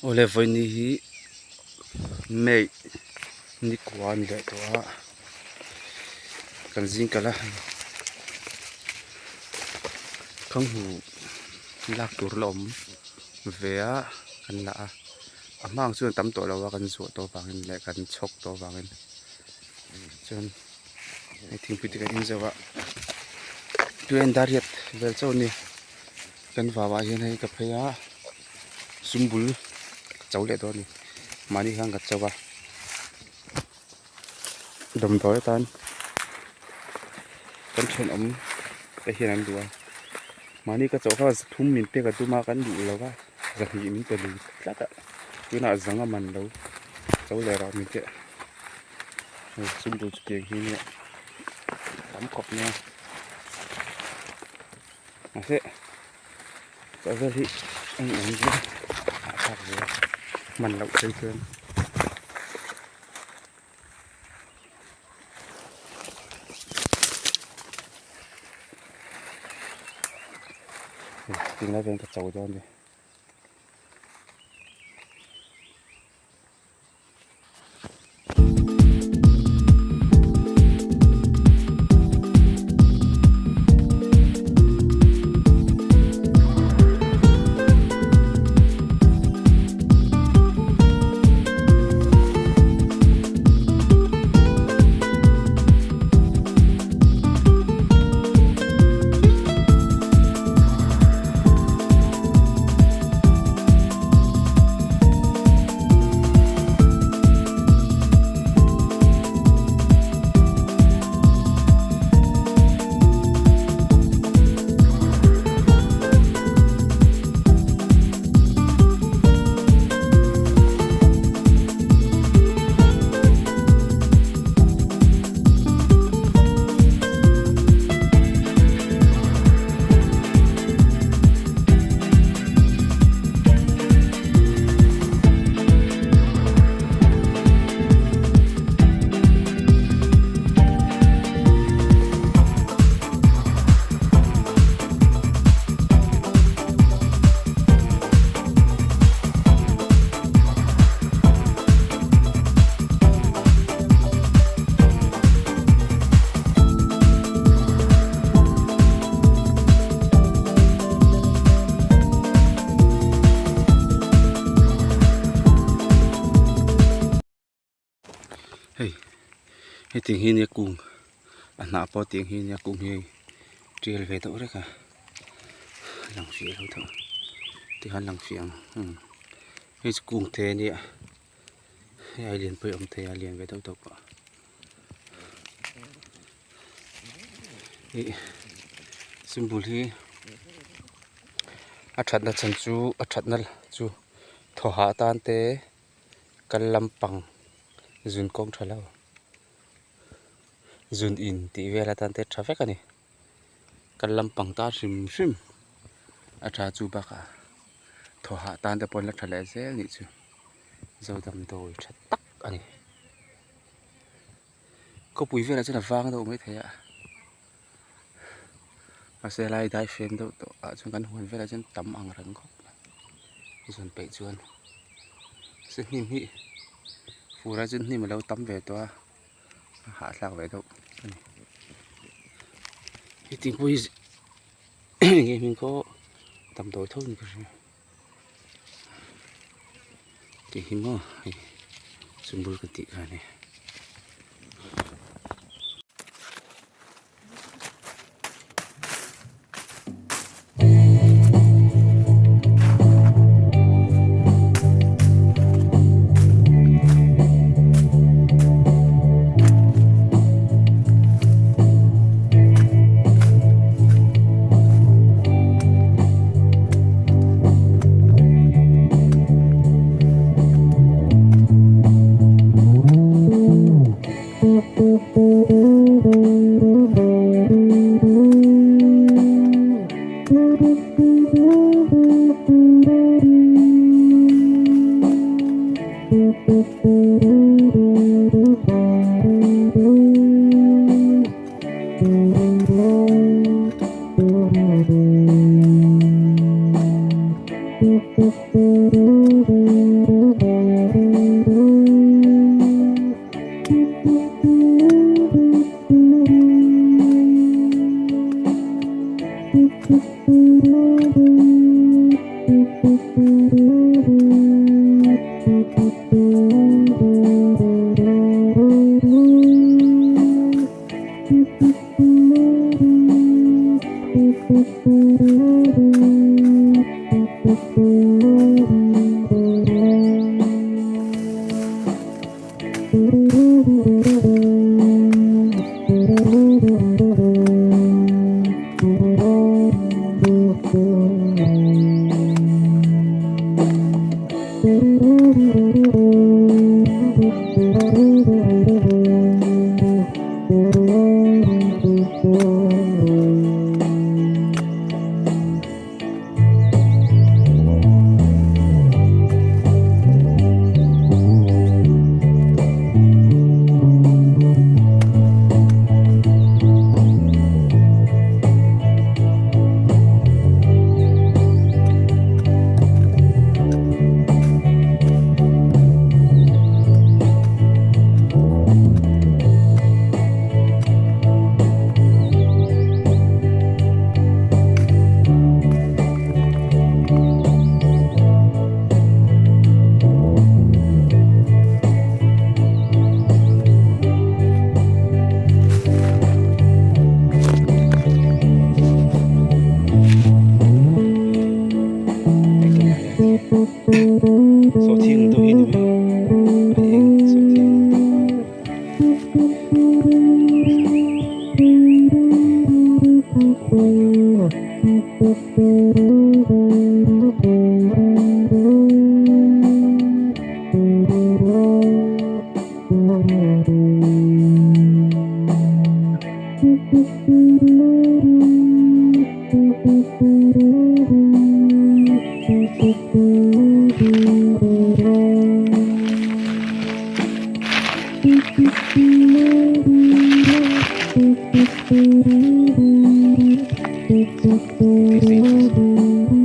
Awle vawiini hi May ni kua a ni leh tawh a kan zing kalh a khanghu lak tur la awm ve a kan la a a hma ang chuan a tam tawh lo a kan zuah tawh avangin leh kan chhawk tawh avangin chuan hei thingpui te kan in zo a tui dariat vel chauh a ni kan vau ah hian hei ka phei a sum bul ka cho leh dawn a ni mahni khan ka cho a damdawi atan kan thenawm te hian an duh a mahni ka chawh kha zathum min pek a tum a kan duh lo va zahnih min pe lui tlat a tunah zang a man lo cho leh rah min teh hei sum bul chu tiang hi nia tam khawp mai a mahse chawh vel hi eng eng hi a thlak ve a hman loh phei chuan. Tunlai vel ka cho dawn a ni. Hei hetiang hi nia kung a hnah pawh tiang hi nia kung hi hei tial ve deuh rek a lang fiah lo deuh tikhan lang fiah ang umm hei chu kung te ania hei ai lian pawh hi a awm thei a lian ve deuh deuh pawh ih symbol hi a thatna chhan chu a thatna chu thaw hah tan te. Kal lampang zun kawng tha lo zun in tih vel atan te tha vek a ni kal lampang ta hrim hrim a tha chu bakah thaw hah tan te pawh an la tha leh zel nih chu zo damdawi tha tak a ni khawpui velah chuan a vang deuh maithei a mahse helai daifem deuh tawh ah chuan kan huan velah chuan tam ang reng khawp mai zawn peih chuan se hnim hi fur ah chuan hnim alo tam ve tawh a a hahthlak ve deuh a ni heti pawh hi enge hming pawh damdawi tho ni ka hria tih hi maw hei chungbul ka tih kha a ni. Sawhthing deuh hi ni mai a eng sawhthing deuh ang